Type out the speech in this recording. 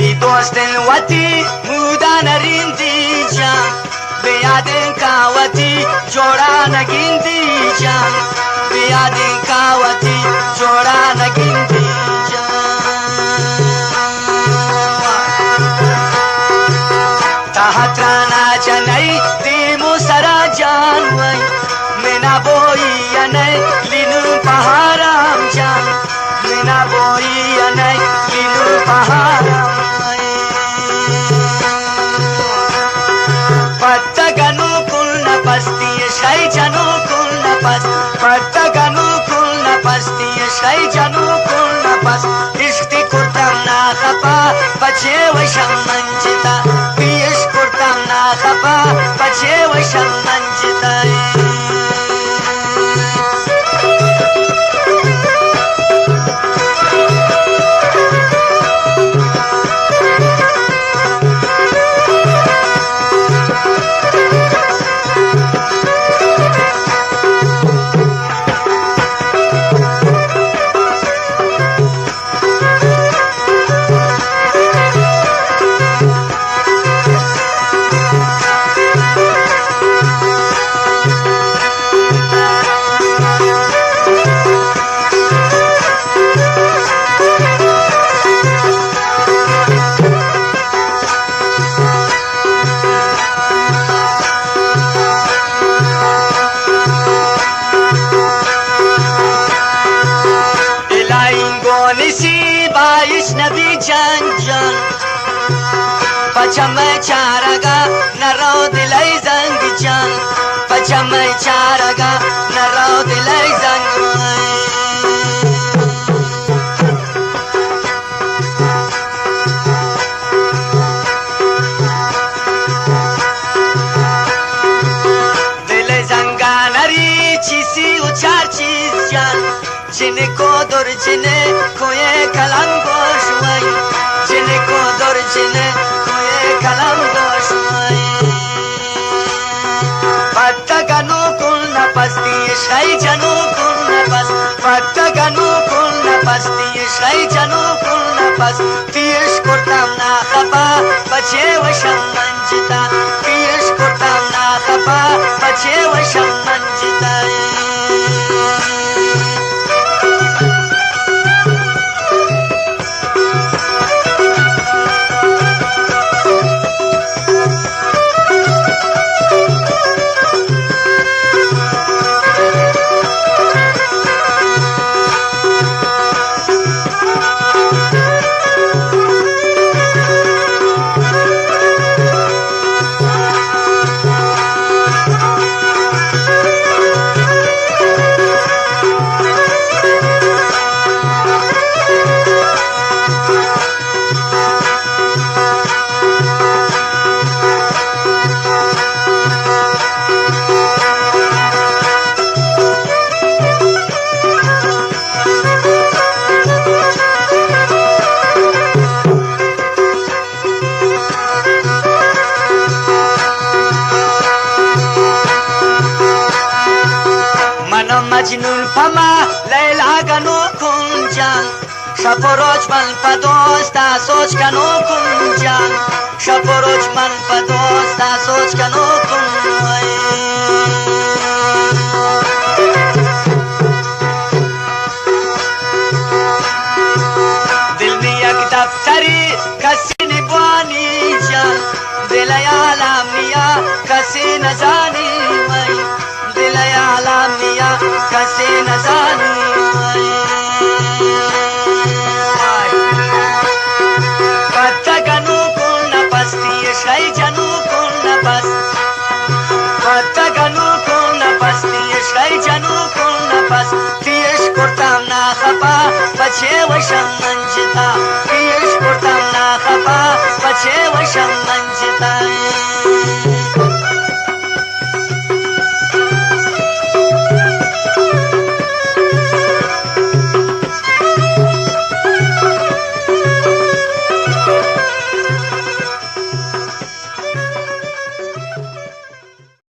اے دوستیں وتی مودا نہ رندی جان، بے یادیں کا وتی جوڑا نہ گندی جان، بے یادیں کا وتی جوڑا نہ گندی جان۔ تہا ترانا جنئی دیمو سرا جان وئی، منا بوئی انئی لینو پہارام جان۔ منا بوئی انئی لینو پہارم۔ پتہ گنو کل نپستی شئی جنو کل نپس۔ پتہ گنو کل نپستی شئی جنو کل نپس۔ عشق تی کرتم نا خپا پچے وشم منجتا۔ پیش کرتم نا خپا پچے وشم منجتا۔ الہی گونی سی باعث نبی جان جان۔ پچ مئے چارگا نہ رو دلئی زنگ جان، پچ مئے چارگا نہ رو دلئی زنگ۔ دلئی زنگا نری چیسی و چار چیز جان۔ جنکو در جنکوئے کلام گوش وئی، جنکو در جنکوئے کلام گوش وئی۔ پتہ گنو کل نپستی شئی جنو کل نپس۔ پتہ گنو کل نپستی شئی جنو کل نپس۔ پیش کرتم نا خپا پچے وشم منجتا۔ پیش کرتم نا خپا پچے وشم منجتا۔ من مجنون پما لیلا گنو کن جان۔ شپ و روچ من پہ دوستا سوچ کنو کن جان۔ شپ و روچ من پہ دوستا سوچ کنو کن۔ دل می یک دفتری کسی نبوانی جان۔ دل عالمیا کسی نزانی وئی۔ دل عالمیا کسی نزانی۔ پتہ گنو کل نپستی شئی جنو کل نپس۔ پتہ گنو کل نپستی شئی جنو کل نپس۔ پیش کرتم نا خپا پچے وشم منجتا۔ پیش کرتم نا خپا پچے وشم منجتا۔